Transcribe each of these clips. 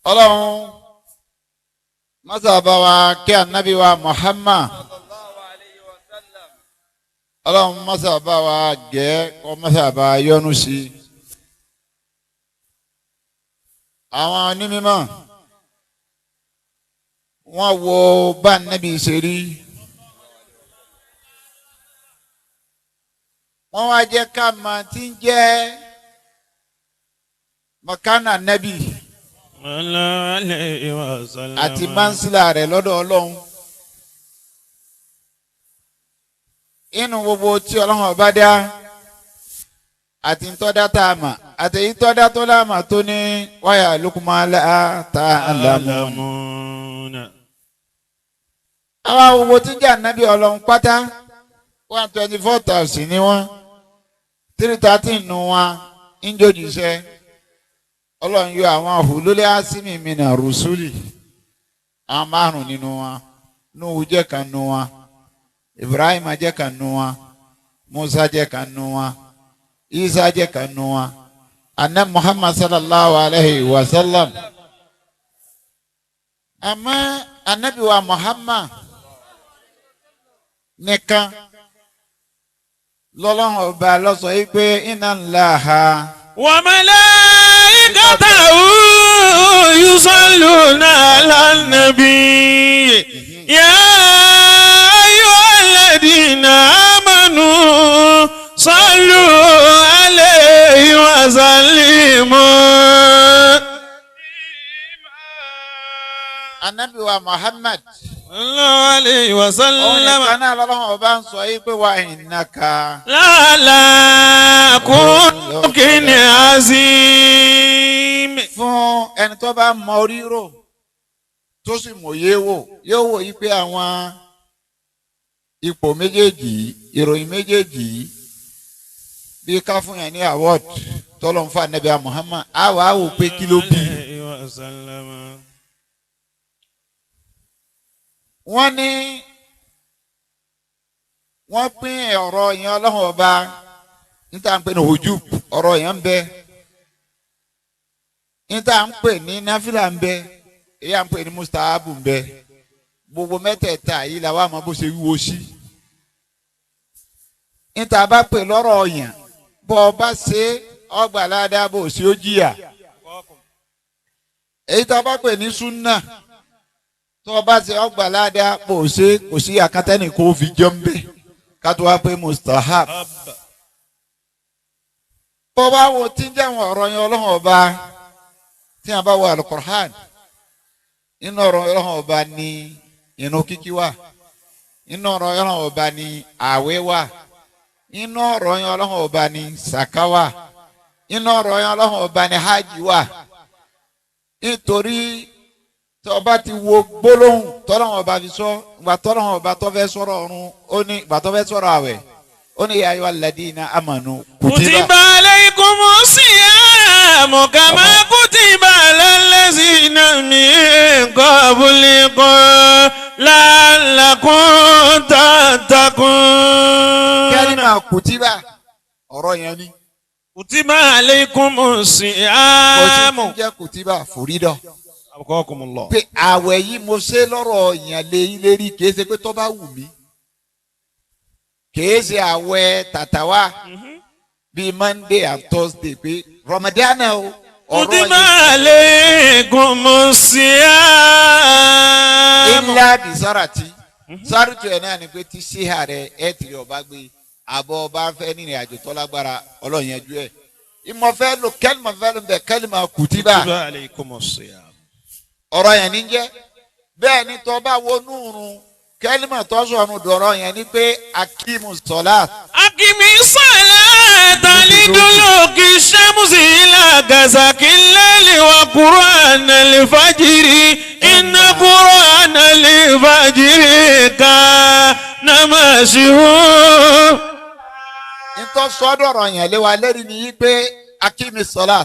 Ọlọ́run mọ́sá bá wa kí anabi wa Muhammad. Ọlọ́run mọ́sá bá wa gẹ̀ kọ́ mọ́sá bá wa yọ́nú sí i. Àwọn onímọ̀ wọ́n wo bá anabi ṣe rí. Wọ́n wá jẹ́ ká máa ti ń jẹ́ mọ̀kánà nẹ́bì àti mansila rẹ̀ lọ́dọ̀ Ọlọ́run. Inú gbogbo tí Ọlọ́run ọba dá àti ntọ́dá tá a mà àti èyí tọ́dá tó láàmà tó ní wáyà lukumala tá a lámù. Àwọn gbogbo tí ń jẹ́ ànábì Ọlọ́run pátá 124,000 ni wọ́n, 313 nù wọn ń jòjìṣẹ́. Ọlọ́run yọ àwọn hulul asimi mina rusuli, àwọn márùn nínú wọn. Nuhu jẹ́ kan nù wọn, Ibrahim jẹ́ kan nù wọn, Musa jẹ́ kan nù wọn, Isa jẹ́ kan nù wọn, anna Muhammad sallallahu alayhi wa sallam. Àmọ́ anabi wa Muhammad nìkan lọ́lọ́run ọba ló sọ yìí pé inna Allaha wa malaikatahu yusalluna ala nabi ya ayyuhalladhina amanu sallu alayhi wa sallimu. Anabi wa Muhammad sallallahu alayhi wa sallam. Òun nìkan náà lọ́lọ́run ọba ń sọ yìí pé wa innaka lálá khuluqin azim. Fún ẹni tó bá mọ rírò tó sì mòye wò yóò wò yí pé àwọn ipò méjèèjì yìí, ìròyìn méjèèjì yìí, bí ká fún yẹn ní award tọ́lọ̀ ń fa Ànábì Muhammad, á wàá wò pé kí ló bí. Wọ́n ní wọ́n pín ọ̀rọ̀ yẹn Ọlọ́run ọba níta ń pè ní hujub, ọ̀rọ̀ yẹn ń bẹ, níta ń pè ní náfìlà ń bẹ, èyí à ń pè ní mustahabu ń bẹ. Gbogbo mẹ́tẹ̀ẹ̀ta yìí la wà mọ́ bó ṣe wúwo sí. Níta bá pè lọ́rọ̀ yẹn, bọ́ ọ bá ṣe ọgbà ládàá, bó ṣe ó jìyà. Èyí tá a bá pè ní súnà, tó o bá ṣe ọgbà ládàá, bó ṣe kò sí akátẹ́nì kó fi jọ ń bẹ, ká tó wá pé mustahab. Bó bá wo tí ń jẹ́ àwọn ọ̀rọ̀ yẹn Ọlọ́run ọba, tí a bá wo alukur'an, nínú ọ̀rọ̀ Ọlọ́run ọba ní inú kíkí wà, nínú ọ̀rọ̀ Ọlọ́run ọba ní àwẹ̀ wà, nínú ọ̀rọ̀ Ọlọ́run ọba ní sàká wà, nínú ọ̀rọ̀ Ọlọ́run ọba ní hajj wà. Nítorí tí ọba ti wo gbólóhùn tọ́lọ́run ọba fi sọ, ìgbà tọ́lọ́run ọba tó fẹ́ sọ̀rọ̀ ọ̀run, ó ní ìgbà tó fẹ́ sọ̀rọ̀ àwẹ̀, ó ní ya ayyuhal ladina amanu kutiba alaykumus siyamu kama kutiba alal lazina min qablikum la'allakum tattaqun. Kẹ́rìmà kutiba ọ̀rọ̀ yẹn ni. Kutiba alaykumus siyamu. Kò sí jẹ́ kutiba fòrídọ̀. Abakumullah. Pé àwẹ̀ yìí mo ṣe lọ́rọ̀ yẹn lé lérí, kìí ṣe pé tó bá wù mí. Kìí ṣe àwẹ̀ tàtàwá bíi Monday and Thursday pé Ramadan o. Kutiba alaykumus siyam. Ilá bisarati sárùtù ẹ̀ náà ni pé tí síhà rẹ̀ ẹ̀ tìrì ọba gbé àbọ̀ ọba fẹ́ nínú àjò tó lágbára Ọlọ́run yẹn jú ẹ̀. Ìmọ̀fẹ́ lò kẹ́lìmọ̀ fẹ́ lò bẹ̀ kẹ́lìmọ̀ kutiba. Kutiba alaykumus siyam. Ọ̀rọ̀ yẹn ní jẹ́ bẹ́ẹ̀ ni tó bá wọnú run kẹ́lìmọ̀ tó sọ̀run dọ̀rọ̀ yẹn ni pé akimu sọ̀lá. Akimi salata liduluki shamsi ila gazaki lẹ́lì wa qur'ana al-fajiri inna qur'ana al-fajiri kana mashhur. Ntọ́ sọ́dọ̀rọ̀ yẹn lé wa lẹ́rìí ni yí pé akimi sọ̀lá.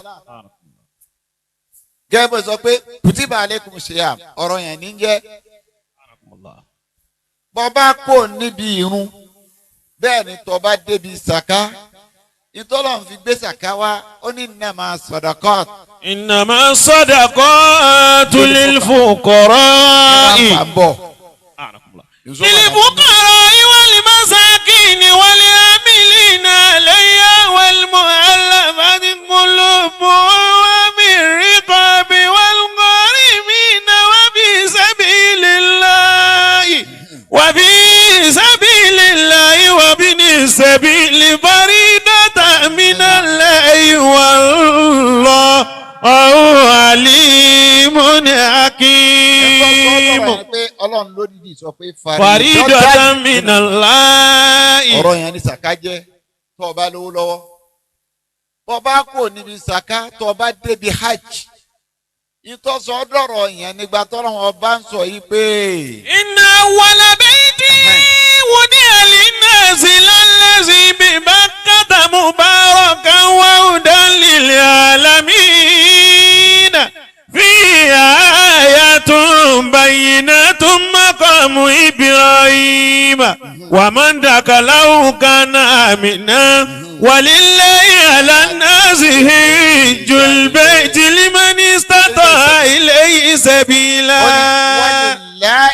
Gẹ́gẹ́ bó sọ pé kutiba alaykum siyam, ọ̀rọ̀ yẹn ní jẹ́. Bọ́bá kò níbi irun bẹ́ẹ̀ ni tọ́ba débi sàká, ìtọ́lọ̀ ń fi gbé sàká wá, ó ní innama sadaqat. إنما الصدقات للفقراء Ìwà ń bọ̀. للفقراء والمساكين والعاملين عليها والمؤلفة قلوبهم وفي الرقاب والغارمين وفي سبيل الله وفي سبيل الله وابن السبيل فريضة من الله والله عليم حكيم. Pé Ọlọ́run ló dìdí sọ pé فريضة من الله. Ọ̀rọ̀ yẹn ni sàká jẹ́. Tó o bá lówó lọ́wọ́, tó o bá kò níbi sàká, tó o bá débi hajj, ìtọ́sọ ọdọ̀rọ̀ yẹn nígbà tọ́lọ́ wọn bá ń sọ yìí pé. إن أول بيت وضع للناس للذي ببكة مباركا وهدى للعالمين فيه آيات بينات مقام إبراهيم ومن دخله كان آمنا ولله على الناس حج البيت لمن استطاع إليه سبيلا. ولله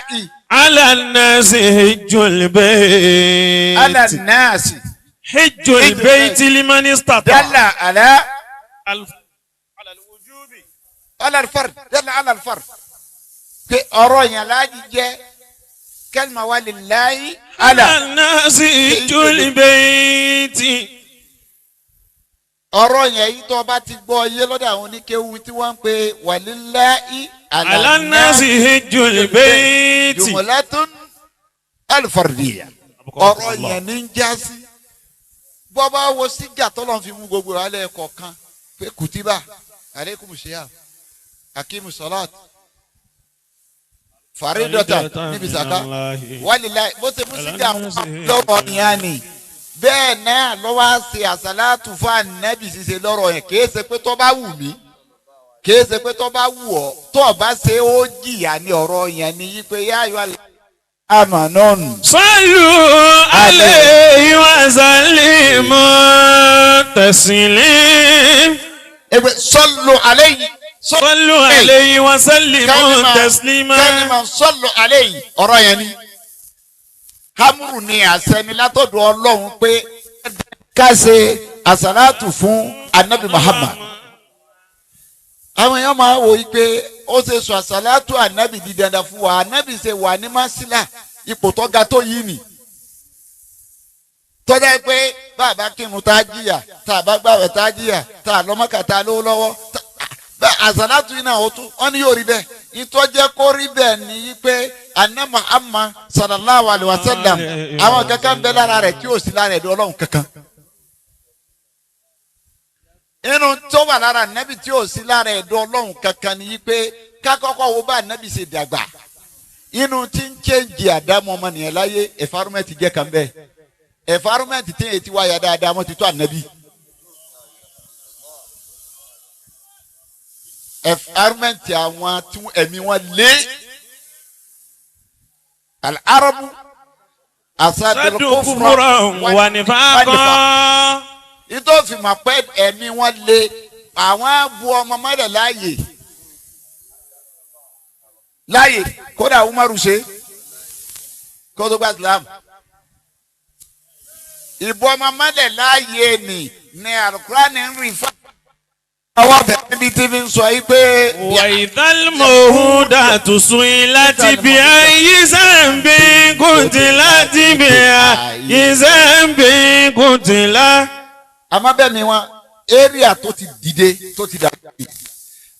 على الناس حج البيت. على الناس حج البيت لمن استطاع. دل على على الوجوب. على الفرد، دل على الفرد pé ọ̀rọ̀ yẹn láti jẹ́ kẹ́lìmọ̀ ولله على على الناس حج البيت. Ọ̀rọ̀ yẹn yìí, tó bá ti gbọ́ yé lọ́dọ̀ àwọn oníkéwu tí wọ́n ń pè ولله على الناس حج البيت. جملة الفردية، ọ̀rọ̀ yẹn ní ń já sí. Bọ́bá wo sígà tọ́lọ́ fi mú gbogbo alẹ́ kọ̀ọ̀kan pé كتب عليكم الصيام أقيموا الصلاة فريضة níbi sàká ولله, bó ṣe mú sígà lọ́rọ̀ yẹn ni, bẹ́ẹ̀ náà lọ́wọ́ á ṣe àsálàtù fún ànábì ṣiṣẹ́ lọ́rọ̀ yẹn. Kìí ṣe pé tó bá wù mí, kìí ṣe pé tó bá wù ọ́, tó o bá ṣe ó jìyà ní. Ọ̀rọ̀ yẹn ni yí pé يا أيها آمنوا صلوا عليه وسلموا تسليم. Ẹgbẹ́ صلوا عليه. صلوا عليه وسلموا تسليما. كلمة صلوا عليه, ọ̀rọ̀ yẹn ni hamuru ni àṣẹ ni látọ̀dọ̀ Ọlọ́run pé ká ṣe àsàlátù fún anabi Muhammad. Àwọn èèyàn máa wò yí pé ó ṣe sọ àsàlátù anabi di dandan fún wa, anabi ṣe wà ní masila ipò tó ga tó yìí nì tọ́jà pé bàbá kírun tá a jìyà, tá a bá gbàwẹ̀ tá a jìyà, tá a lọ́mọ́kà, tá a lówó lọ́wọ́, bẹ́ẹ̀ àsàlátù yìí náà ó tún wọ́n ní yóò rí bẹ́ẹ̀. Ìtọ́jẹ́ kó rí bẹ́ẹ̀ ni yí pé anna Muhammad صلى الله عليه وسلم, àwọn kankan bẹ lára rẹ̀ tí ò sí lára ẹ̀dọ́ Ọlọ́run kankan. Inú tó wà lára nẹ́bí tí ò sí lára ẹ̀dọ́ Ọlọ́run kankan ni yí pé kákọ́kọ́ wo bá nẹ́bí ṣe dàgbà. Inú tí ń change àdámọ́ ọmọnìyàn láyé, environment jẹ́ kan bẹ́ẹ̀. Environment tí èyí ti wáyà dáadáa wọ́n ti tó ànábì. Environment àwọn tí ẹ̀mí wọn lé, العرب أشد أشد كفرا ونفاقا. Ìtòfin mọ̀ pé ẹ̀mí wọn lé, àwọn abu ọmọ mọ́lẹ̀ láàyè láàyè. Kódà Umaru ṣe kó tó gba Islam, ìbú ọmọ mọ́lẹ̀ láàyè ni Alukurani ń rìn fún ọwọ́ bẹ̀rẹ̀ níbi tí fi ń sọ yìí pé. وإذا الموءودة سئلت بأي ذنب قتلت بأي ذنب قتلت. Àmọ́ bẹ́ẹ̀ ni wọn area tó ti dìde tó ti dàgbà,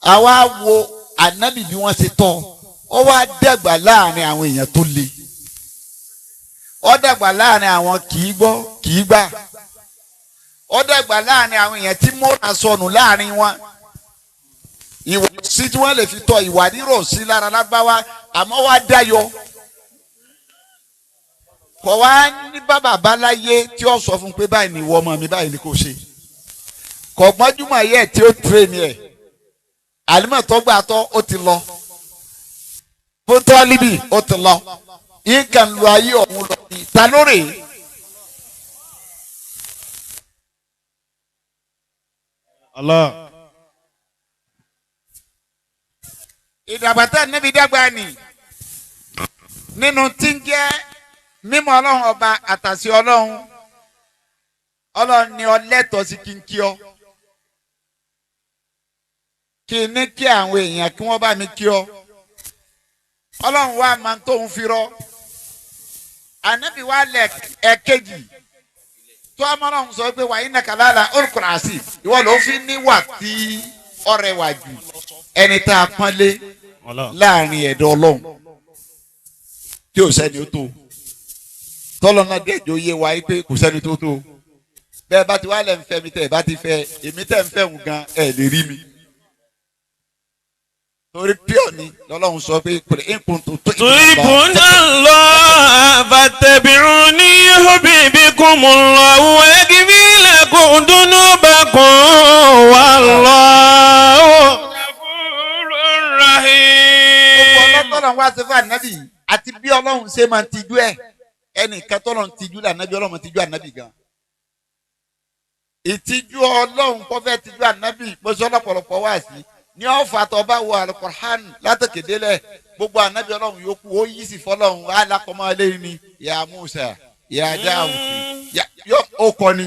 àwa wo ànábì bí wọ́n ṣe tọ́ ọ, wá dàgbà láàrin àwọn èèyàn tó le, ó dàgbà láàrin àwọn kì í gbọ́ kì í gbà, ó dàgbà láàrin àwọn èèyàn tí mọ́ra sọnù láàrin wọn, ìwà sí tí wọ́n lè fi tọ́ ìwà rírọ̀ sí lára lágbáwá. Àmọ́ wá dáyọ kọ̀ wá ní bàbá báláyé tí ó sọ fún pé báyìí ni ìwọ ọmọ mi, báyìí ni kò ṣe. Kọ̀ gbọ́njúmọ̀ yẹ tí ó tírèmí ẹ̀ àlímọ̀ tó gbà tọ́ ó ti lọ fún tọ́líbì, ó ti lọ yín kàn lu ayé ọ̀hún lọ ní ta lórí. Allah. Ìdàgbà tá ànábì dàgbà ni nínú tí ń jẹ́ mímọ̀ Ọlọ́run ọba àtàsí Ọlọ́run. Ọlọ́run ni ọlẹ́tọ̀ọ́ sí kí n kí ọ, kí n ní kí àwọn èèyàn kí wọ́n bá mi kí ọ. Ọlọ́run wa máa ń tóun fi rọ ànábì wa lẹ ẹ̀kejì tó amọ̀nà sọ pé wàyí nàkàlà olùkùràsì, ìwọ ló fi níwà tí ọrẹ wà jù, ẹni tá a pọ́nlé láàrin ẹ̀dọ́ Ọlọ́run tí ò sẹ́ni ó tó tọ́lọ́ náà dẹ́jọ́ yé wa pé kò sẹ́ni tó tó. Bẹ́ẹ̀ bá ti wá lẹ̀ ń fẹ́ mi, tẹ́ ẹ bá ti fẹ́ èmi, tẹ́ ń fẹ́ òun gan ẹ̀ lè rí mi, torí pure ni lọ́lọ́run sọ pé kò lè ń kun tó tó. تحبون الله فاتبعوني يحببكم الله ويغفر لكم ذنوبكم والله غفور Gbogbo رحيم. ọlọ́tọ́lọ́run wá sí fún ànábì àti bí Ọlọ́run ṣe máa ń tijú ẹ̀, ẹnìkan tọ́lọ́run tijú là ànábì. Ọlọ́run tijú ànábì gan. Ìtijú Ọlọ́run kọ́ fẹ́ tijú ànábì bó ṣe ọlọ́pọ̀lọpọ̀ wá sí ní ọ̀fà tó bá wọ Alukur'an látòkèdélẹ̀, gbogbo ànábì Ọlọ́run yòókù ó yí sí fọlọ́run alákọ̀ọ́mọ́ eléyìí ni ya Musa, ya Dawud, yọ ó kọ́ ni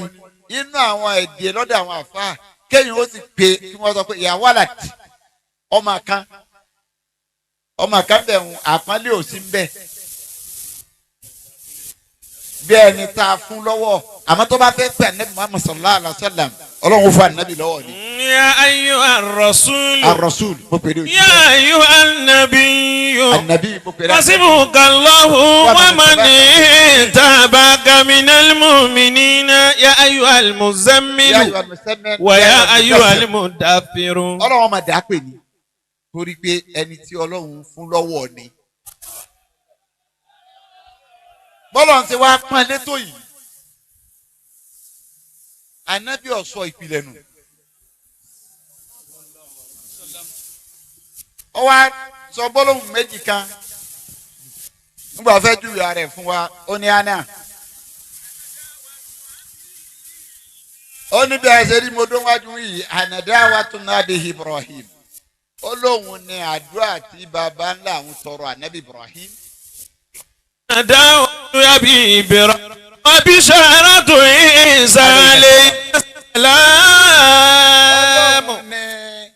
inú àwọn èdè lọ́dọ̀ àwọn àfa kéyìn ó sì pé kí wọ́n sọ pé ya walad, ọmọ kan, ọmọ kan bẹ̀ ń àpọ́nlé ò sí ń bẹ̀ bí ẹni tá a fún lọ́wọ́. Àmọ́ tó bá fẹ́ pè ànábì Muhammad sallallahu alayhi wa sallam, Ọlọ́run fún ànábì lọ́wọ́ ni. يا أيها الرسول. Ar-rasul mo pè ní òjì. يا أيها النبي. Ànábì mo pè ní. حسبك الله ومن اتبعك من المؤمنين يا أيها المزمل ويا أيها المدثر. Ọlọ́run máa dà á pè ní torí pé ẹni tí Ọlọ́run fún lọ́wọ́ ni. Bọ́lọ̀ ń ṣe wá pọ́n létò yìí, ànábì ọ̀sọ́ ìpìlẹ̀ nù. Ó wá sọ gbólóhùn méjì kan nígbà fẹ́ júwe ara ẹ̀ fún wa. Ó ní àná, ó ní bí a ṣe rí mo dún wájú yìí, ànàdá wa tún náà bí Ibrahim. Ó lóun ní àdúrà tí baba ńlá àwọn tọrọ, ànábì Ibrahim. داود أبي إبراهيم وبشارة عيسى عليه السلام. Ọlọ́run ní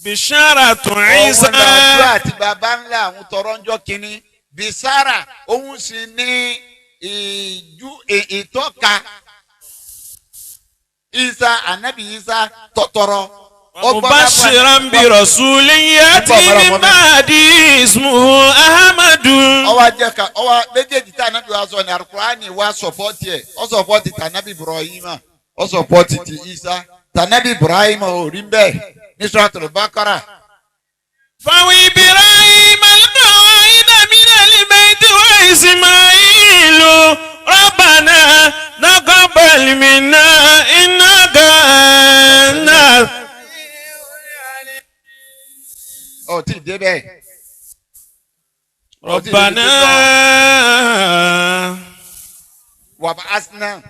بشارة عيسى. òun làdúrà tí baba ńlá àwọn tọrọ ń jọ kínní bisara, òun sì ní ìjú ìtọ́ka Isa, anabi Isa tọtọrọ. مبشرا برسول يأتي من بعدي اسمه أحمد. Ọwọ́ ajẹ́ ká ọwọ́ méjèèjì tí anabi wa sọ ní alukurani wa sọpọ́tì ẹ̀. Ọ sọpọ́tì tànàbí Ibrahima, ọ sọpọ́tì ti Isa. Tànàbí Ibrahima ò rí bẹ́ẹ̀ ní Suratul Baqara. فإبراهيم القواعد من البيت وإسماعيل ربنا تقبل منا إنك أنت Ọ̀ tí ì dé bẹ́ẹ̀. ربنا Wà bá asínà.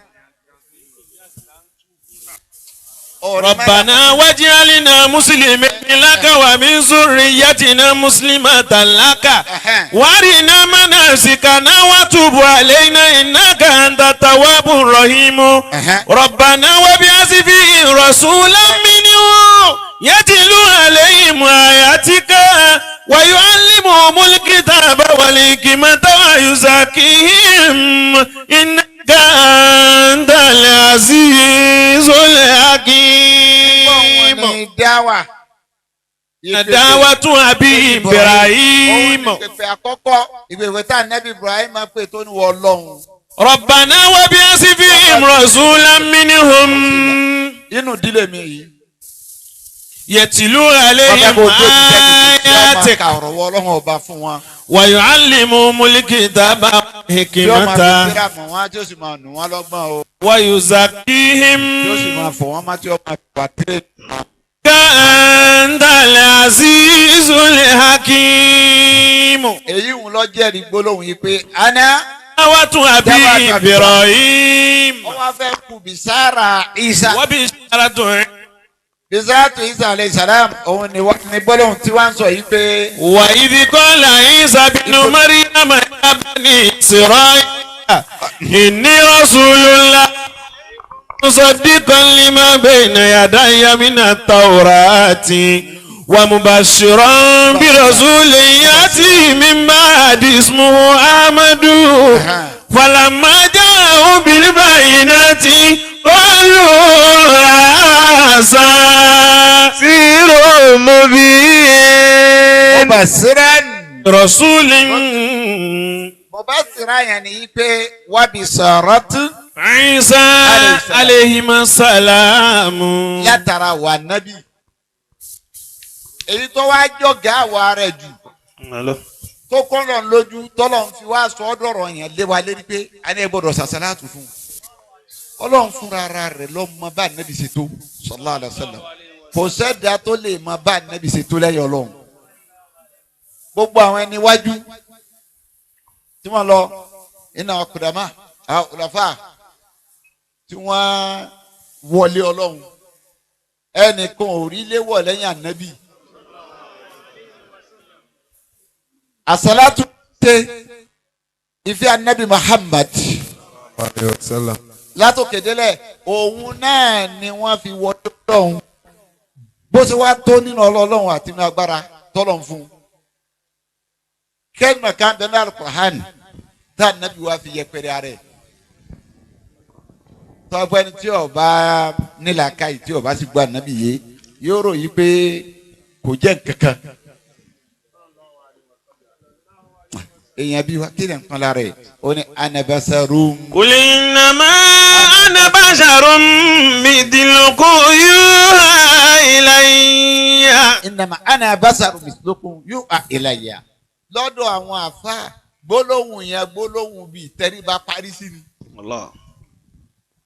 ربنا واجعلنا مسلمين لك ومن ذريتنا مسلمة لك وارنا مناسكنا وتب علينا إنك أنت التواب الرحيم. ربنا وابعث فيهم رسولا منهم يتلو عليهم آياتك ويعلمهم الكتاب والحكمة ويزكيهم إنك أنت العزيز الحكيم. Ní dáwà. دعوة أبي إبراهيم. Òun ní ìpèpè àkọ́kọ́, ìpèpè tá ànábì Ibrahim máa pè tó ní wọ Ọlọ́run. ربنا وابعث فيهم رسولا منهم Inú ìdílé mi yìí. يتلو Wọ́n fẹ́ عليهم kó o tó ti jẹ́ tuntun tí wọ́n máa آياتك ka ọ̀rọ̀ wọ Ọlọ́run ọba fún wọn. ويعلمهم الكتاب Tí wọ́n máa fi والحكمة tíra mọ̀ wọ́n, tí ó sì máa nù wọ́n lọ́gbọ́n o. ويزكيهم Tí ó sì máa fọ̀ wọ́n má, tí ó máa wà tẹ́lẹ̀. أنت العزيز الحكيم. Èyí ń lọ jẹ́rìí gbólóhùn yìí pé aná. دعوة أبي إبراهيم. Wọ́n wá fẹ́ kú bisara Isa. وبشارة Bizatu Isa alayhi salam òun ni ní gbólóhùn tí wọ́n ń sọ yìí pé. وإذ قال عيسى بن مريم يا بني إسرائيل إني رسول الله مصدقا لما بين يدي من التوراة ومبشرا برسول يأتي من بعد اسمه أحمد فلما جاءهم بالبينات قالوا هذا سحر مبين. Mubasiran. رسول Mubasiran yẹn ni pé wábi sọ̀rọ̀ tún. عيسى عليهما السلام. Látara wà nábì. Èyí tó wá jọ̀gá àwa rẹ̀ jù tó kọ́ lọ́n lójú tọ́lọ́n fi wá sọ ọ́ dọ̀rọ̀ yẹn lé wa lérí pé a ní ẹ gbọ́dọ̀ sàṣàlátù fún un. Ọlọ́run fúnra ara rẹ̀ ló mọ bá nábì ṣe tó sallallahu alaihi wasallam. Kò sẹ́dá tó lè mọ bá nábì ṣe tó lẹ́yìn Ọlọ́run. Gbogbo àwọn ẹni wájú tí wọ́n lọ iná kùdàmá àkùdàfà tí wọ́n wọlé Ọlọ́run ẹnìkan ò rí léwọ̀ lẹ́yìn ànábì. Àsálàtù tẹ ìfẹ́ ànábì Muhammad látòkè délẹ̀ òun náà ni wọ́n fi wọlé Ọlọ́run bó ṣe wá tó nínú Ọlọ́run àti nínú agbára tọ́lọ̀ ń fún un. Kẹ́lìmọ̀ kan bẹ́ẹ̀ ní Al-Qur'an tá ànábì wá fi yẹpẹrẹ ara ẹ̀. Tọ́gbẹ́ ni tí ó bá nílàákàyè tí ó bá sì gbọ́ ànábì yé yóò rò yí pé kò jẹ́ nǹkankan. Èèyàn bí wa kí ni nǹkan lára ẹ̀ ó ní anabasarum. قل إنما أنا بشر مثلكم يوحى إلي. Innama ana basaru mislukum yuha ilayya. Lọ́dọ̀ àwọn àfa gbólóhùn yẹn gbólóhùn bíi tẹríba parí sí ni.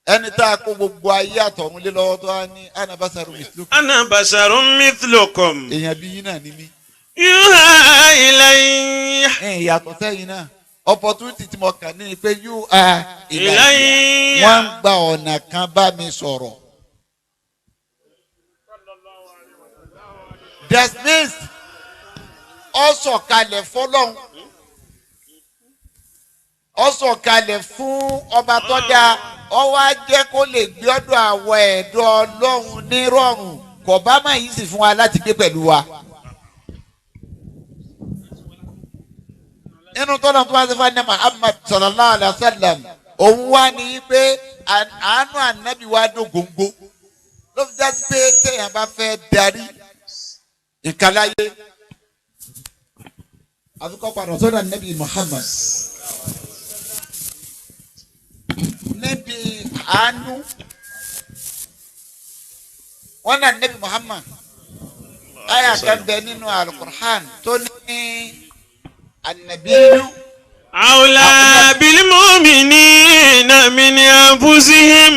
Ẹni tá a kó gbogbo ayé àtọ̀run lé lọ́wọ́ tó wá ní ana basaru mislukum. أنا بشر مثلكم Èèyàn bí yín náà ni mí. يوحى إلي. Ẹ̀ ìyàtọ̀ sẹ́yìn náà opportunity tí mo kàn ní ni pé yuha ilayya. إلي. Wọ́n ń gba ọ̀nà kan bá mi sọ̀rọ̀. Dismissed ó sọ̀kalẹ̀ fọlọ́hún ó sọ̀kalẹ̀ fún ọba tó dáa ó wá jẹ́ kó lè gbé ọ̀dọ̀ àwọ̀ ẹ̀dọ̀ ọlọ́run nírọ̀rùn kò bá má yìí sì fún wa láti gbé pẹ̀lú wa. Inú tọ́lá tó wá sí fún ẹni Muhammad sallallahu alayhi wa sallam òun wá ní pé àánú ànábì wa dógóńgó ló fi jáde pé téèyàn bá fẹ́ darí nǹkan láyé àfikọ́ padà sọ́dọ̀ ànábì Muhammad níbi àánú wọn náà ànábì Muhammad àyà kan bẹ nínú alukur'an tó ní ànábìyú. أولى بالمؤمنين من أنفسهم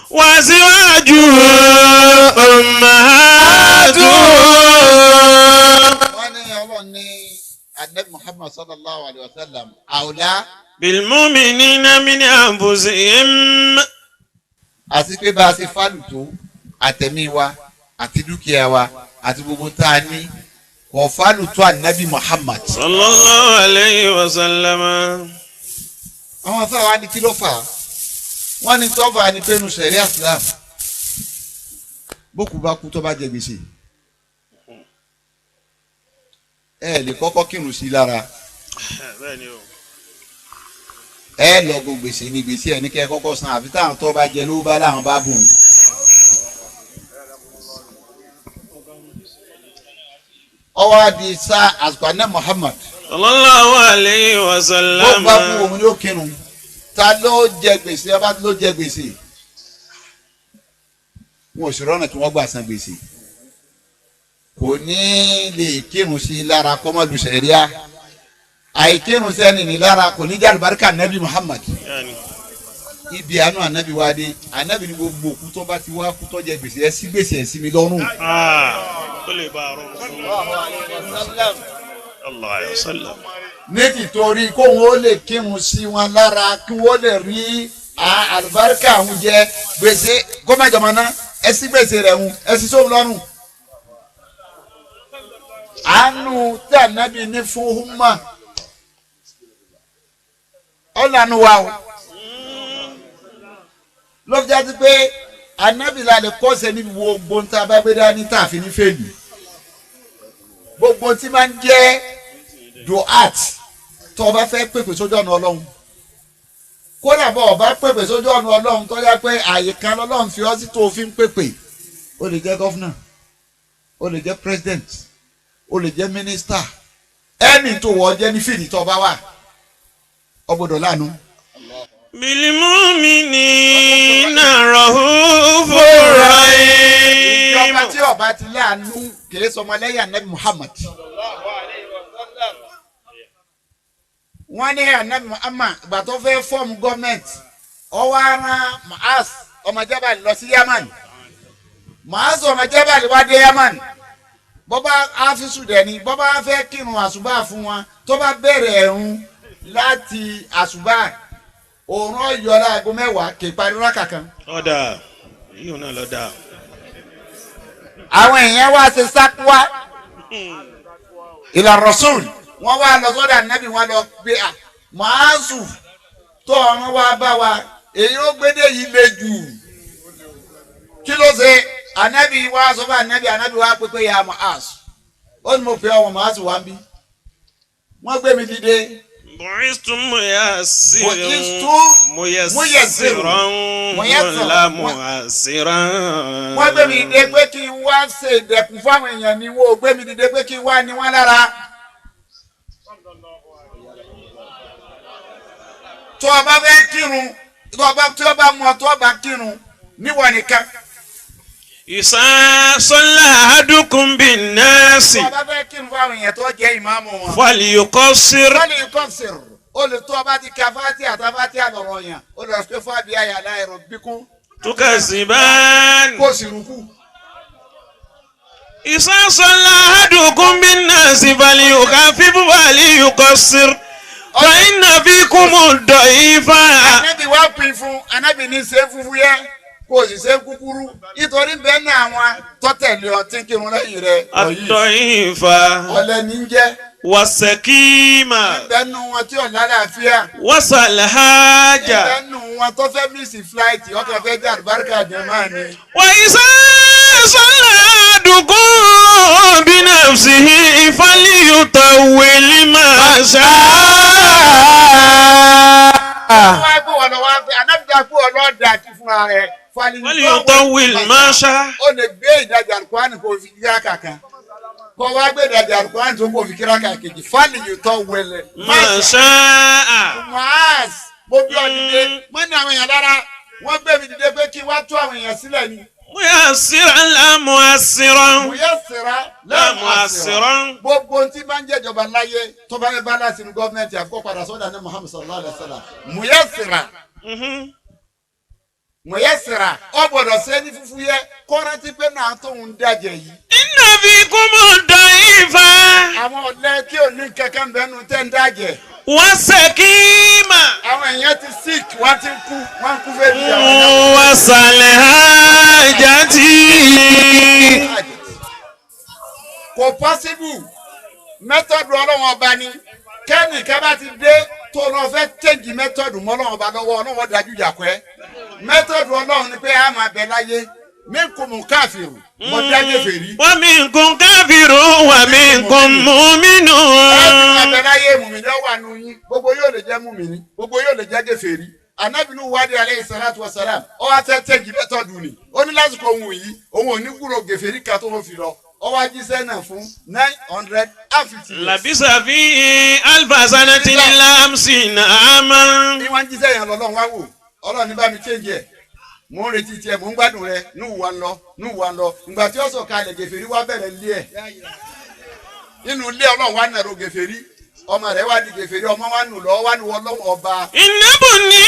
وأزواجه أمهاتهم. Wọ́n ní ọlọ́run ní anabi Muhammad sallallahu alayhi wa sallam àwòlá. بالمؤمنين من أنفسهم. Àti pé bá a ṣe fálù tó àtẹ̀mí wa àti dúkìá wa àti gbogbo tá a ní kò fálù tó anabi Muhammad. صلى الله عليه وسلم. Àwọn afáwa ní kí ló fà á? Wọ́n ní tó fà á ní pé nu sẹ̀ríà Islam bókù bá kú tó bá jẹ gbèsè ẹ lè kọ́kọ́ kírun sí i lára ẹ lọ gbogbo gbèsè ní gbèsè ẹ ní kẹ́ ẹ kọ́kọ́ san àfi táwọn tó bá jẹ ló bá láwọn bá bùn. Ọwọ́ adi sá àsìkò àná Muhammad صلى الله عليه bó وسلم. bá kú òun yóò kírun ta ló jẹ gbèsè ọba ló jẹ gbèsè wọn ò sì rọ́nà tí wọ́n gbà san gbèsè kò ní lè kírun sí i lára kọ́mọ́lù sẹ̀ríà àìkírun sẹ́ni ní lára kò ní jẹ́ àlùbáríkà nẹ́bí Muhammad ibi àánú ànábì wa dé ànábì ní gbogbo òkú tó bá ti wá kú tó jẹ gbèsè ẹ sí gbèsè ẹ sí mi lọ́rùn. الله عليه وسلم. Ní tìtorí kóun ó lè kírun sí wọn lára kí wọ́n lè rí àlùbáríkà àwọn jẹ gbèsè gómìnà náà Ẹ sí gbèsè rẹ̀ ń ẹ sì sóhun lọ́rùn. Àánú tí ànábì ní fún húmà ọ̀lànà wa o ló fi jáde pé ànábì la lè kọ́sẹ̀ níbi gbogbo ń tá a bá gbé dání tá a fi ní fèlì gbogbo tí máa ń jẹ́ duat tó o bá fẹ́ pèpè sójú ọ̀nà ọlọ́run, kódà bọ́ ọ bá pèpè sójú ọ̀nà ọlọ́run tó yá pé àyè kan lọ́lọ́run fi ọ́ sí tó o fi ń pèpè. O lè jẹ́ governor, o lè jẹ́ president, o lè jẹ́ minister, ẹni tó wọ́ jẹ́ ní fìdí tó o bá wà, ọ gbọ́dọ̀ láàánú. بالمؤمنين رؤوف Ìjọba رحيم. tí ọba ti láàánú kìí sọmọlẹ́yìn anabi Muhammad. Wọ́n ní anabi Muhammad ìgbà tó fẹ́ form gọ́ọ̀mẹ̀ntì, ó wá rán Mu'az ọmọ Jabal lọ sí Yaman. Mu'az ọmọ Jabal wá dé Yaman. Bọ́bá áfíìsù dẹ̀ ni bọ́bá fẹ́ kírun àṣùbà fún wọn, tó bá bẹ̀rẹ̀ ẹ̀rùn láti àṣùbà, òòrùn ọ̀yọ́ láago 10 kì í parí rákà kan. Ọ̀dà yíò náà lọ́dà. Àwọn èèyàn wá ṣe sákúwá ìlà Rasul, wọ́n wá lọ sọ́dọ̀ ànábì, wọ́n lọ gbé à Màásù tó ọ̀run wá bá wa, èyí ó gbédè yìí le jù, kí ló ṣe? Ànábì wá sọ fún ànábì, ànábì wá pé pé ya Màásù, ó ní mo pè ọmọ Màásù wá ń bí wọ́n gbé mi dìde. Bu'istu muyassiran. Bu'istu Muyassiran. Muyassiran. La mu'assiran. Wọ́n gbé mi dìde pé kí n wá ṣe ìdẹ̀kùn fáwọn èèyàn ni, wọ́n ò gbé mi dìde pé kí n wá ní wọ́n lára. Tó o bá fẹ́ kírun, tó o bá tí o bá mọ tó o bá kírun níwọ̀n nìkan. Ìsá sọ́lá ahadukum bin-nasi. Tó o bá fẹ́ kírun fáwọn èèyàn tó jẹ́ ìmáàmù wọn. Falyuqassir. Wọ́n lè kọ́ sèrò o lè tó o bá ti ka fati àtàfati àlọ́rọ̀ yẹn o lè sọ fún abiyá yàrá ẹ̀rọ bíkún Tukazziban. kó o sì rúkú. Ìsá sọ́lá ahadukum bin-nasi falyukhaffif walyuqassir. Fa inna fikum ad-da'ifa. Anabi wá pin fún anabi ní ṣe fúfú yẹ kó o sì ṣe kúkúrú nítorí bẹ́ẹ̀ ní àwọn tọ́tẹ̀lé ọtí kírun lẹ́yìn rẹ̀ ọ̀yí Ad-da'ifa. ọ̀lẹ́ ní ń jẹ́ Was-sakima. bẹ́ẹ̀ nù wọn tí ò lálàáfíà Wasal-haja. bẹ́ẹ̀ nù wọn tó fẹ́ mísì fúláìtì ọkọ̀ fẹ́ jẹ́ àlùbáríkà jẹ́ ni. وإذا صلى أحدكم بنفسه فليطول ما شاء. Wọ́n wá pé wọ́n lọ wá pé anabi dá pé ọlọ́ọ̀dà kí fúnra rẹ̀. فليطول ما شاء. Ó lè gbé ìdajì alukurani kó fi kíra kàkan kó wá gbé ìdajì alukurani tó kó fi kíra kàkejì فليطول ما شاء. Muaz mo bí ọ dìde mo ní àwọn èèyàn lára, wọ́n gbé mi dìde pé kí wá tú àwọn èèyàn sílẹ̀ ni. ميسرا لا معسرا. Muyassira لا معسرا. Gbogbo ohun tí bá ń jẹ́jọba láyé tó bá yẹ bá láti inú gọ́ọ̀mẹ̀ntì àfikọ́ padà sọ́dà ní Muhammad sallallahu alayhi wa sallam. Muyassira muyassira ọ gbọ́dọ̀ ṣe ní fúfú yẹ kọ́rántí pé náà tóun dájẹ́ yìí. إن فيكم الضعيف. Àwọn ọ̀lẹ tí ò ní kankan bẹ́nu tẹ́ ń dájẹ́. والسقيم. Àwọn èèyàn ti sick, wọ́n ti ń kú, wọ́n ń kú fẹ́ bí àwọn èèyàn. وسالحاجة. Kò pọ́síbù mẹ́tọ́dù ọlọ́wọ́n ọba ni kẹ́nì ká bá ti dé tó lọ fẹ́ tẹ́ǹgì mẹ́tọ́dù mọ́ ọlọ́wọ́n ọba lọ́wọ́ ọlọ́wọ́n dájú yàkọ́ ẹ́. Mẹ́tọ́dù ọlọ́run ni pé a máa bẹ láyé mí kò mú káfíìrù mọ dájú fèrí. ومنكم كافر ومنكم مؤمن. Ẹ ti máa bẹ láyé, mùmíní ọwọ́ àánú yín, gbogbo yóò lè jẹ́ mùmíní, gbogbo yóò lè jẹ́ gèfèrí. Anabi Nuhu wádìí aleyhi salatu wa salam, ó wá fẹ́ tẹ́ǹgì mẹ́tọ́dù ni, ó ní lásìkò òun yìí òun ò ní kúrò gèfèrí kan tó fi lọ, ó wá jíṣẹ́ náà fún 950 years. لبث فيه ألف سنة إلا 50 عاما. Ní wọ́n ń jíṣẹ́ yẹn lọ́lọ́run wá wò, ọlọ́run ní bá mi change ẹ̀, mò ń retí tiẹ̀, mò ń gbádùn rẹ. Núhù wa ń lọ, Núhù wa ń lọ, ìgbà tí ó sọ̀ kalẹ̀ gèfèrí wá bẹ̀rẹ̀ lé ẹ̀ nínú ilé ọlọ́run wá nàró gèfèrí, ọmọ rẹ̀ wá di gèfèrí, ọmọ wa nù lọ wá nù ọlọ́run ọba. إن ابني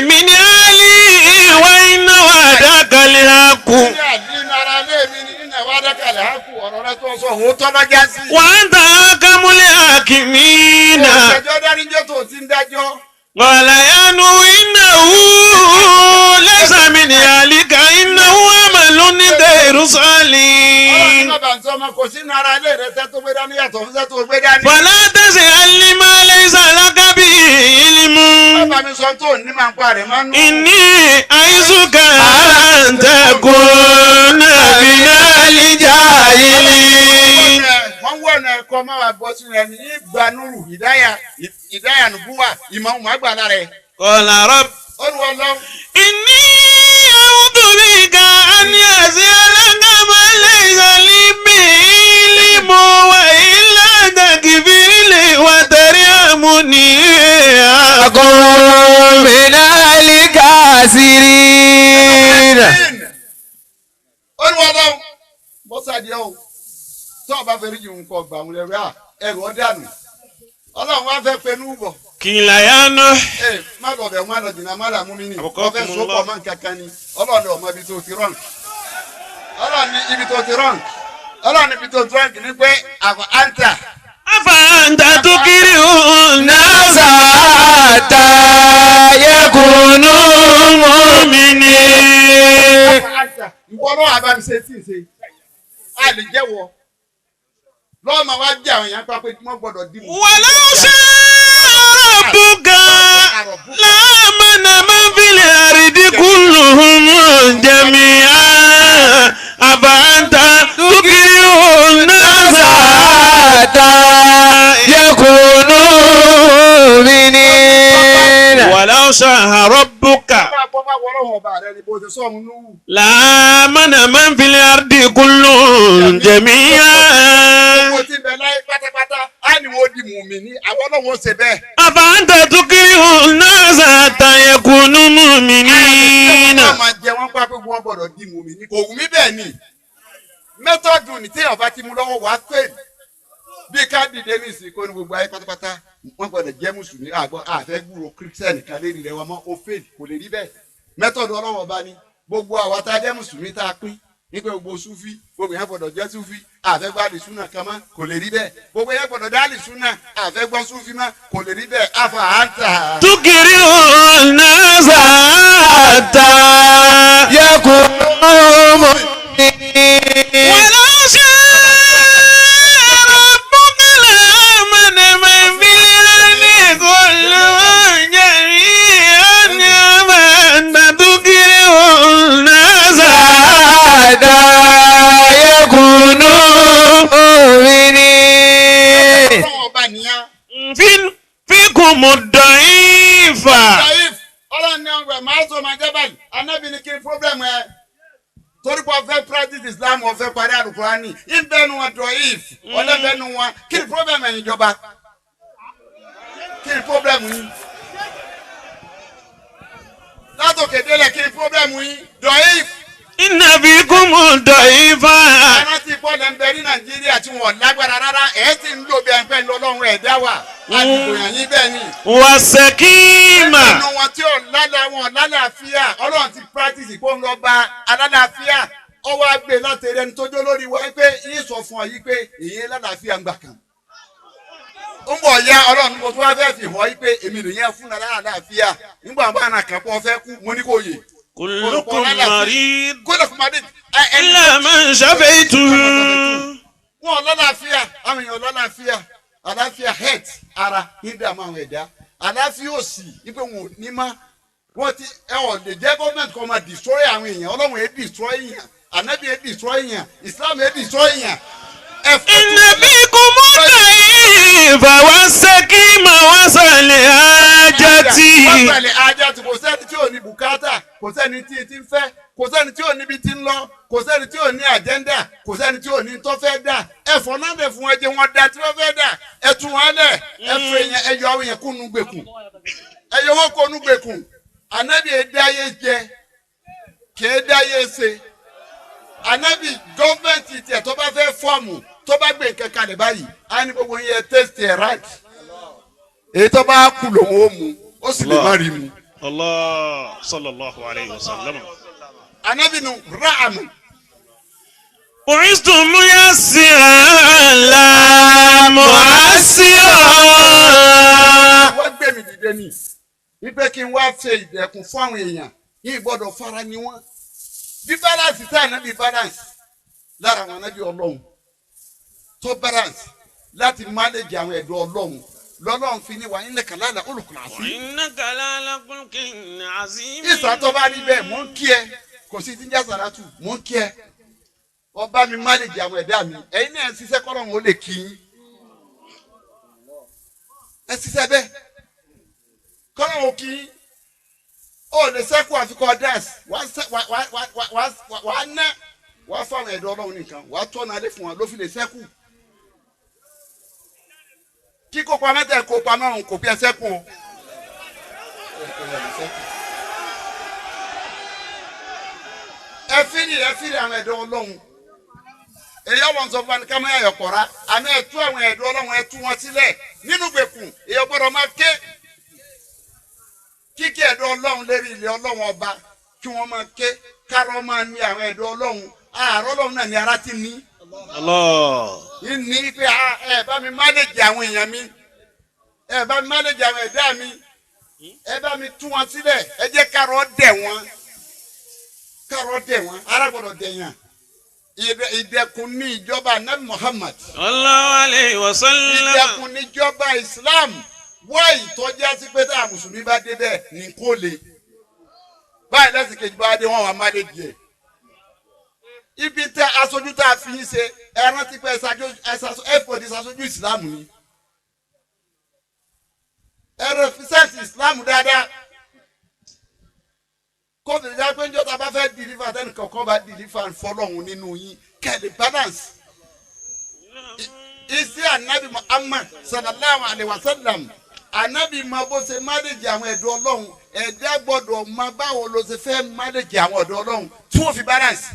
من أهلي وإن وعدك الحق. Ní àdínú ara lé mi ní nínú ẹ̀wá dákàlẹ̀ á kú ọ̀rọ̀ rẹ tó sọ òótọ́ lọ́jà sí. وأنت أحكم الحاكمين. Òṣèjọ́ dáríjọ́ tó ti ń dájọ́. قال يا نوح إنه ليس من أهلك إنه عمل غير Ọlọ́run ní صالح bàbá ń sọ ọmọ kò sínú ara ilé rẹ sẹ́ tó gbé dání yàtọ̀ fún sẹ́ tó gbé dání. فلا تسألني ما ليس لك به علم Bàbá mi sọ tó ní máa ń pa rẹ̀ máa ń nù. إني أعظك أن تكون من الجاهلين. Wọ́n wọ̀ ọ̀nà ẹ̀kọ́ máa wà bọ́ sínú ẹni ní gbanúrù ìdáyà ìdáyà nùbúwà ìmọ̀ òun àgbà lára ẹ̀. قال رب Ó ní wọ́n lọ. إني أعوذ بك أن أسألك ما ليس لي به علم وإلا تغفر لي وترحمني أكن من الكاسرين. Ó ní wọ́n lọ. Bọ́sàdì ọ̀ tó o bá fẹ́ rí jù nǹkan ọgbà àwọn ẹ̀rọ ẹ̀rọ ọ̀dànù. Ọlọ́run wá fẹ́ pẹ̀lú bọ̀. قيل يا نوح Ee má lọ bẹ̀ wọ́n lọ jìnnà má là mú mi ní. Àbùkọ́ Wọ́n fẹ́ kún sọ́kọ̀ lọ. ọmọ nǹkan kan ni. Ọlọ́run ọmọ ibi tó ti rọ̀n. Ọlọ́run ní ibi tó ti rọ̀n. Ọlọ́run ní ibi tó ti rọ̀n kì ní pé àkọ́ àǹtà. أفأنت تكره الناس حتى يكونوا مؤمنين. Àǹtà ìwọ náà àbá mi ṣe tí ì ṣe. A lè jẹ́wọ́. Lọ́ọ̀mà wá jẹ́ àwọn èèyàn pápẹ́ tí wọ́n gbọ́dọ̀ dì mú. ولو شاء ربك لآمن من في الأرض كلهم جميعا أفأنت تكره الناس حتى يكونوا مؤمنين. ولو شاء ربك Bá a bọ́ bá wọ́rọ̀ ọba rẹ ni bó ṣe sọ̀run núwù. لآمن من في الأرض كلهم جميعا Gbogbo tí ń bẹ láyé pátápátá á ní wọ́n di mùmíní àwọn ọlọ́run ó ṣe bẹ́ẹ̀. أفأنت تكره الناس حتى يكونوا مؤمنين Wọ́n máa jẹ wọ́n pápẹ́ wọ́n gbọ́dọ̀ di mùmíní. Kò wù mí bẹ́ẹ̀ ni. Mẹ́tọ́dù ní tí ọba ti mú lọ́wọ́ wá fèèlì. Bí ká dìde ní ìsìnkú ní gbogbo ayé pátápátá, wọ́n gbọ́dọ̀ jẹ́ mùsùlùmí àgbọ̀ àfẹ́ gbúrò kírísítẹ́nì kan lérí rẹ̀ wọ́n mọ́ ó fèèlì kò lè rí bẹ́ẹ̀. Mẹ́tọ́dù ọlọ́wọ́ bá ní gbogbo àwa tá a jẹ́ mùsùlùmí tá a pín nípa gbogbo sufi gbogbo yẹn gbọ́dọ̀ jẹ́ sufi àfẹ́ gbọ́ àlìsúnà kan mọ́ kò lè rí bẹ́ẹ̀ gbogbo yẹn gbọ́dọ̀ dá àlìsúnà àfẹ́ gbọ́ sufi mọ́ kò lè rí bẹ́ẹ̀ afa àǹtà. تكره الناس حتى يكونوا مؤمنين. ولو شاء ربك لآمن من في الأرض كلهم جميعا أفأنت تكره الناس حتى يكونوا مؤمنين. Ọlọ́run ọba nìyẹn. فيكم الضعيف Saif ọlọ́run ní ọgbà máa sọ máa jẹ́ báyìí anábì ní kí ni problem ẹ torí pé ọfẹ́ practice Islam ọfẹ́ parí alukurani ìbẹ́nu wọn dọ̀if ọlẹ́bẹ́nu wọn kí ni problem ẹ̀yin ìjọba kí ni problem yín látòkè délẹ̀ kí ni problem yín dọ̀if إن فيكم الضعيف arántí bọ́ọ̀lù ń bẹ ní Nàìjíríà tí wọn lágbára rárá ẹ̀ sì ń lò bí ẹgbẹ́ ńlọlọ́run ẹ̀ dá wà àdìgbò yàn yín bẹ́ẹ̀ ni. والسكيم nínú wọn tí ò lálẹ́ wọn lálàáfíà ọlọ́run ti practice kó ń lọ bá alálàáfíà ó wá gbé láti rẹ ní tójó lórí wa pé yín sọ fún ọ yìí pé èyí lálàáfíà ń gbà kan. ó ń bọ̀ ya ọlọ́run mo tún wá fẹ́ fi hàn yí pé èmi nìyẹn fún alálàáfíà nígbà bá àná kan pọ̀ fẹ́ kú mo ní kò yè. كلكم مريض kó lè kó máa dé ẹni إلا من شفيته wọn lálàáfíà àwọn èèyàn lálàáfíà àlàáfíà health ara ní dààmú àwọn ẹ̀dá àlàáfíà òsì wípé wọn ò ní má wọn ti ẹ ọ̀ lè jẹ́ gọ́ọ̀mẹ̀ntì kan máa destroy àwọn èèyàn ọlọ́run ẹ̀ destroy èèyàn ànábì ẹ̀ destroy èèyàn Islam ẹ̀ destroy èèyàn. ẹ fọ́ إن فيكم الضعيف والسكيم وصل wọ́n حاجتي sàlẹ̀ ajá tí kò sẹ́ni tí ò ní bùkátà kò sẹ́ni tí ti ń fẹ́ kò sẹ́ni tí ò níbi tí ń lọ kò sẹ́ni tí ò ní àjẹ́ndà kò sẹ́ni tí ò ní tó fẹ́ dà ẹ̀fọ́ náà lè fún ẹjẹ wọn dá tí wọ́n fẹ́ dà ẹ tú wọn lẹ̀ ẹ fún ẹyẹ ẹyọ àwọn yẹn kúnnu gbèkùn ẹyọ wọn kúnnu gbèkùn ànábì ẹdá yé jẹ kì í dá yé ṣe ànábì gọ́ọ̀mẹ̀ntì tiẹ̀ tó bá fẹ́ fọ́ọ̀mù tó bá gbé nǹkan kalẹ̀ báyìí á ní gbogbo yẹn taste ẹ̀ right èyí tó bá kú lòun ó mu ó sì lè má rí mu. الله صلى الله عليه وسلم Ànábì nu ráàmù بعثت ميسرا لا معسرا wọ́n gbé mi dìde ni wípé kí n wá ṣe ìdẹ̀kùn fún àwọn èèyàn yìí gbọ́dọ̀ fara ni wọ́n bí balance tá ànábì balance Lára àwọn anábì Ọlọ́run tó balance láti manage àwọn ẹ̀dọ́ Ọlọ́run lọ́lọ́run fi ní wa innaka la'ala khuluqin azim. إنك لعلى خلق عظيم. Ìsà tó bá rí bẹ́ẹ̀, mò ń kí ẹ, kò sí ti ń já sàràtù, mò ń kí ẹ, ọba mi manage àwọn ẹ̀dá mi. Ẹ̀yin náà ń ṣiṣẹ́ kọ́lọ́run ó lè kí yín. Ẹ ṣiṣẹ́ bẹ́ẹ̀ kọ́lọ́run ó kí yín. Ó lè sẹ́kù àfikọ́ dance wàá ná wàá fáwọn ẹ̀dọ́ Ọlọ́run nìkan, wàá tọ́nà alẹ́ fún wọn ló fi lè sẹ́kù. Kíkó pamọ́ tẹ̀ kó pamọ́ òun kò bí ẹ sẹ́kù o. Ẹ fìrì àwọn ẹ̀dọ́ Ọlọ́run. Èyí ọlọ́run sọ fún wa ní ká má yàyọ̀ kọ̀ra, àmì ẹ tú àwọn ẹ̀dọ́ Ọlọ́run, ẹ tú wọn sílẹ̀ nínú gbèkùn. Èyí gbọ́dọ̀ máa ké kíkí ẹ̀dọ́ Ọlọ́run lérí ilẹ̀ Ọlọ́run ọba kí wọ́n máa ké kárọ́ máa ní àwọn ẹ̀dọ́ Ọlọ́run. Àárọ̀ Ọlọ́run náà ní ara ti ní Allah. ní pé ẹ bá mi mánéjì àwọn èèyàn mi, ẹ bá mi mánéjì àwọn ẹ̀dá mi, ẹ bá mi tú wọn sílẹ̀, ẹ jẹ́ kárọ̀ dẹ̀ wọ́n, kárọ̀ dẹ̀ wọ́n. Ara gbọ́dọ̀ dẹ̀ yàn. Ìdẹ̀kùn ní ìjọba anabi Muhammad. Sallallahu alayhi wa sallam. Ìdẹ̀kùn ní ìjọba Islam. Wá ìtọ́jú àti pé tá a mùsùlùmí bá dé bẹ́ẹ̀ ní kó le báyìí, lẹ́sìn kejì bá dé wọ́n wà mánéjì ẹ̀. Ibi tẹ aṣojú tá a fi yín ṣe, ẹ rántí pé ẹfọdì ṣaṣojú ìsìlámù ni. Ẹ rẹpísẹ́ǹtì ìsìlámù dáadáa kófì ìjà pé njọ́ tá a bá fẹ́ dìlífà, tẹ́nì kọ̀ọ̀kan bá dìlífà fọlọ́hún nínú yín kẹ́lẹ̀ balance. Iṣẹ́ anabi Muhammad sallallahu alayhi wa sallam, anabi ma bó ṣe mánéjì àwọn ẹ̀dọ́ Ọlọ́run. Ẹ̀dá gbọ́dọ̀ ma báwo ló ṣe fẹ́ mánéjì àwọn ẹ̀dọ́ Ọlọ́run tí wọ́n fi balance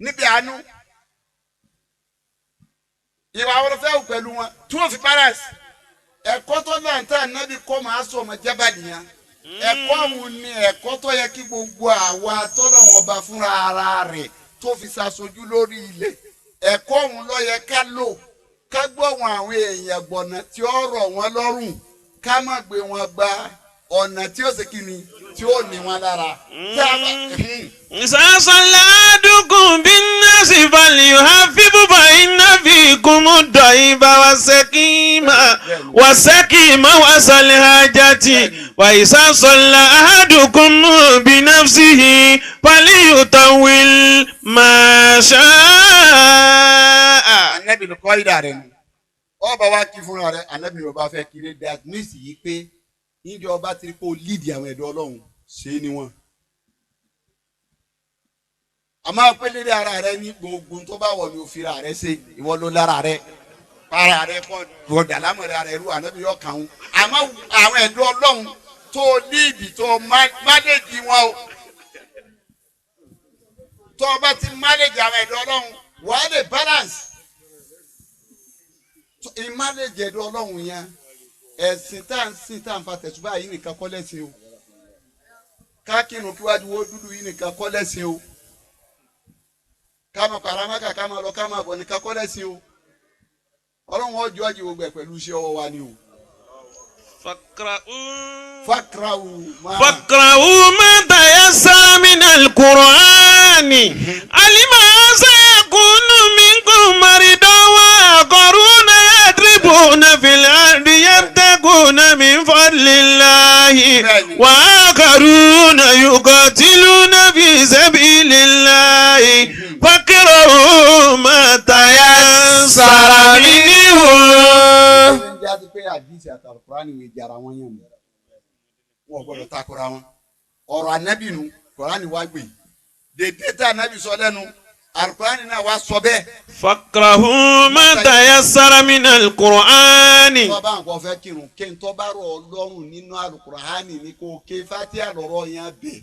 níbi àánú. Ìwà àwọn fẹ́ wù pẹ̀lú wọn tí wọ́n fi balance. Ẹ̀kọ́ tó náà tá anabi kọ́ máa sọ ọmọ jábàlì yẹn, ẹ̀kọ́ òun ni ẹ̀kọ́ tó yẹ kí gbogbo àwa tọ́lọ̀ wọn bá fúnra ara rẹ̀ tó fi ṣaṣojú lórí ilẹ̀. Ẹ̀kọ́ òun ló yẹ ká lò, ká gbọ́ wọn àwọn èèyàn gbọ̀nà tí ó rọ̀ wọ́n lọ́rùn, ká má gbé wọn gba ọ̀nà tí ó ṣe kí ni tí ó ní wọn lára. Tá a bá إذا صلى أحدكم بالناس فليخفف فإن فيكم الضعيف والسقيم وذا الحاجة وإذا صلى أحدكم بنفسه فليطول ما شاء. Anabi ló kọ́ ìdá rẹ̀ nù. Ọba wa kí fúnra rẹ̀, anabi ló bá fẹ́ kiri that nísìyí pé níjọ ọba ti rí kó líìdì àwọn ẹ̀dọ́ Ọlọ́run ṣe é ni wọn. Àmọ́ pé lérí ara rẹ ní gbogbo tó bá wọ̀ ní òfin ara rẹ ṣe, ìwọ ló lára rẹ para rẹ kọ́ gbọ̀dà lámọ̀rẹ́ ara rẹ rú anabi yọ kàn án. Àmọ́ àwọn ẹ̀dọ́ Ọlọ́run tó líìdì tó mánéjì wọn o, tó o bá ti mánéjì àwọn ẹ̀dọ́ Ọlọ́run, wàá lè balance ìmánéjì ẹ̀dọ́ Ọlọ́run yẹn. Ẹ̀sìn tá à ń sìn tá à ń fa tẹ̀sùbá yìí nìkan kọ́ lẹ́sìn o. Kákìrún kíwájú wo dúdú yìí nìkan kọ́ lẹ́sìn o. Ká máa paramaka, ká máa lọ, ká máa bọ̀ nìkan kọ́ lẹ́sìn o. Ọlọ́run ọjọ́ ọjọ́ gbogbo ẹ̀ pẹ̀lú iṣẹ́ ọwọ́ wa ni o. فاقرؤوا Fakrawu máa. فاقرؤوا ما تيسر من القرآن علم أن سيكون منكم مرضى وآخرون يضربون في الأرض يبتغون من فضل الله وآخرون يقاتلون في سبيل الله فاقرؤوا ما تيسر منه. Ṣe ń jáde pé àdìsí àtàlùkùránì ìwé ìjàrá wọn yàn mí, wọn ò gbọdọ̀ takora wọn. Ọ̀rọ̀ ànábì nu kùránì wá gbé dèdè tá ànábì sọ lẹ́nu, àlùkùránì náà wá sọ bẹ́ẹ̀. فاقرؤوا ما تيسر من القرآن. Tó bá nǹkan fẹ́ kírun kí n tó bá rọ̀ ọ́ lọ́rùn nínú àlùkùránì ni kò ké fatia lọ́rọ̀ yẹn bẹ̀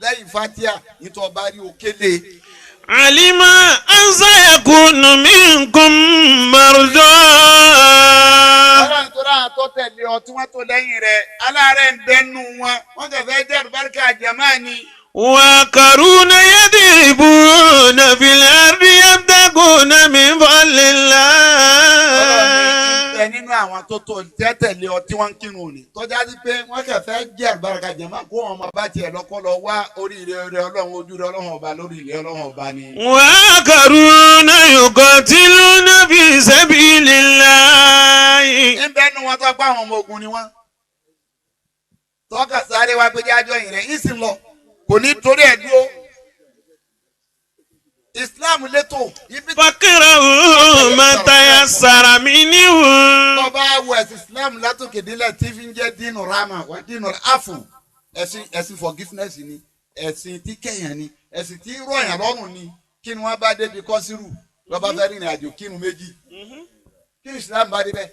lẹ́yìn fatia nítorí ọba rí o kéde. علم أن سيكون منكم مرضى. Ọlọ́run tó dáhà tó tẹ̀lé ọ tí wọ́n tó lẹ́yìn rẹ̀, aláàárẹ̀ ń bẹ́nu wọn, wọ́n kàn fẹ́ jẹ́ àlùbáríkà jàmáà ni. وآخرون يضربون في الأرض يبتغون من فضل Ọlọ́run ní الله. bẹ. nínú àwọn tó tó tẹ́tẹ̀lé ọ tí wọ́n ń kírun òní tọ́já sí pé wọ́n kàn fẹ́ jẹ́ àlùbáríkà jẹ̀mọ́ kó wọn máa bá tiẹ̀ lọ́kọ́ lọ wá oríire rẹ ọlọ́run ojú rẹ ọlọ́run ọba lórí ilẹ̀ ọlọ́run ọba ni. وآخرون يقاتلون في سبيل الله. ń bẹ́ẹ̀ nu wọn tó gbá àwọn ọmọ ogun ni wọ́n. Tọ́ka sáré wá pé jájọ́ yìí rẹ̀ ń sì lọ kò ní torí ẹ̀ dúró. Islam létò ibi tí فاقرؤوا ما تيسر منه. tó bá wọ ẹ̀sìn Islam látòkè délẹ̀ tí fi ń jẹ́ dínú rama wà dínú afu ẹ̀sìn ẹ̀sìn forgiveness ni, ẹ̀sìn tí kẹ̀yàn ni, ẹ̀sìn tí rọ̀yàn lọ́rùn ni. Kí ni wọ́n bá débi kọ́sírù lọ́ba fẹ́ rìnrìn àjò kírun méjì, kí ni Islam bá débẹ̀?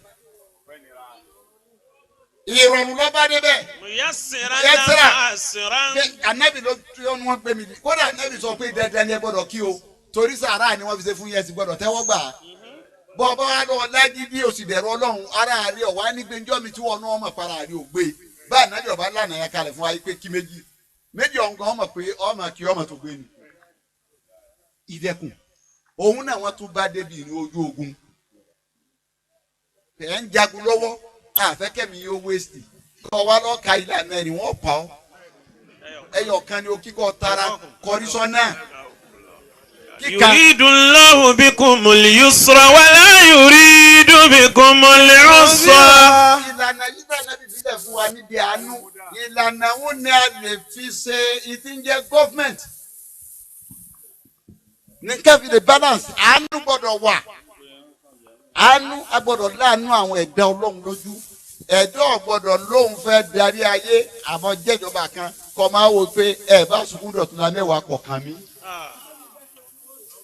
Ìrọ̀rùn ló bá débẹ̀. ميسرا يسرا. معسرا. Pé anabi ló tí ó ní wọ́n gbé mi di kódà anabi sọ pé dandan ni ẹ gbọ́dọ̀ kí o, torí sàrà ni wọ́n fi ṣe fún yẹn sì gbọ́dọ̀ tẹ́wọ́ gbà á. Bọ́ ọba wa lọ lágídí òsì bẹ̀rù ọlọ́run ara rẹ ọ̀wá ní gbẹ́njọ́ mi tí wọ́n náà ọmọ para rẹ ò gbé bá anabi ọba lànà yẹn kalẹ̀ fún wa pé kí méjì méjì ọ̀hún gan ọmọ pé ọmọ kí ọmọ tó gbé ni. Ìdẹ̀kùn òun náà wọ́n tún bá débi ìrìn ojú ogun ẹ̀ ń jagun lọ́wọ́ àfẹ́kẹ́mi yóò wéṣì kọ́ wa lọ́ọ́ ka ìlànà ẹ̀rìn wọ́n pa ọ́ ẹyọ kan ni o kíkọ tara kọrísọ́nà kíka. يريد الله بكم اليسر ولا يريد بكم العسر. Ìlànà yìí tànà bíbí lẹ̀ fún wa níbi àánú, ìlànà wo ni a lè fi ṣe ìtí ń jẹ́ government ní kẹ́fì lè balance? Àánú gbọ́dọ̀ wà, àánú a gbọ́dọ̀ láàánú àwọn ẹ̀dá ọlọ́run lójú. Ẹ̀dá ò gbọ́dọ̀ lóun fẹ́ darí ayé àmọ́ jẹ́jọba kan kọ́ máa wò pé ẹ bá sunkún dọ̀tún la mẹ́wàá kọ̀ọ̀kan mi.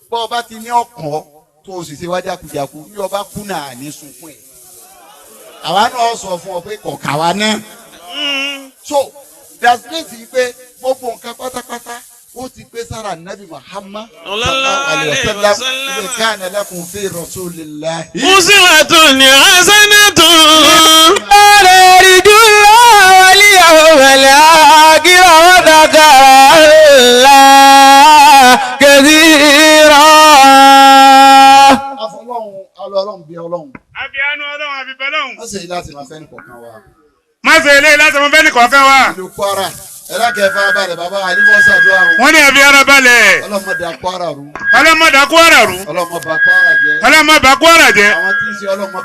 Bọ́ ọba ti ní ọkàn tó o sì ṣe wá jákujàku ní ọba kú náà ní sunkún ẹ̀, àwa náà sọ fún ọ pé kọ̀ọ̀kan wa náà. So dasmith yìí pé gbogbo nǹkan pátápátá ó ti pé sára nabi Muhammad Sallallahu alayhi wa sallam. Ilé kana lakum fi rasulillahi. أسوة حسنة. يرجو الله واليوم الآخر وذكر الله كثيرا. Afọlọ́run ọlọ́run bí ọlọ́run. Àfi àánú ọlọ́run àfi bẹ́lọ́hùn. Wọ́n sì yí láti máa fẹ́ ní kọ̀ọ̀kan wa. Má ṣe eléyìí láti mọ bẹ́ẹ̀ ní kọ̀ọ̀kan wa. Ìlú Kwara ẹ̀rọ farabalẹ̀ bàbá àlífọ́sà àdúrà o. Wọ́n ní àfi ara balẹ̀. Ọlọ́mọdé Kwara rú. Ọlọ́mọdà Kwara rú. Ọlọ́mọba Kwara jẹ́. Ọlọ́mọba Kwara jẹ́. Àwọn tí ń ṣe ọlọ́mọ.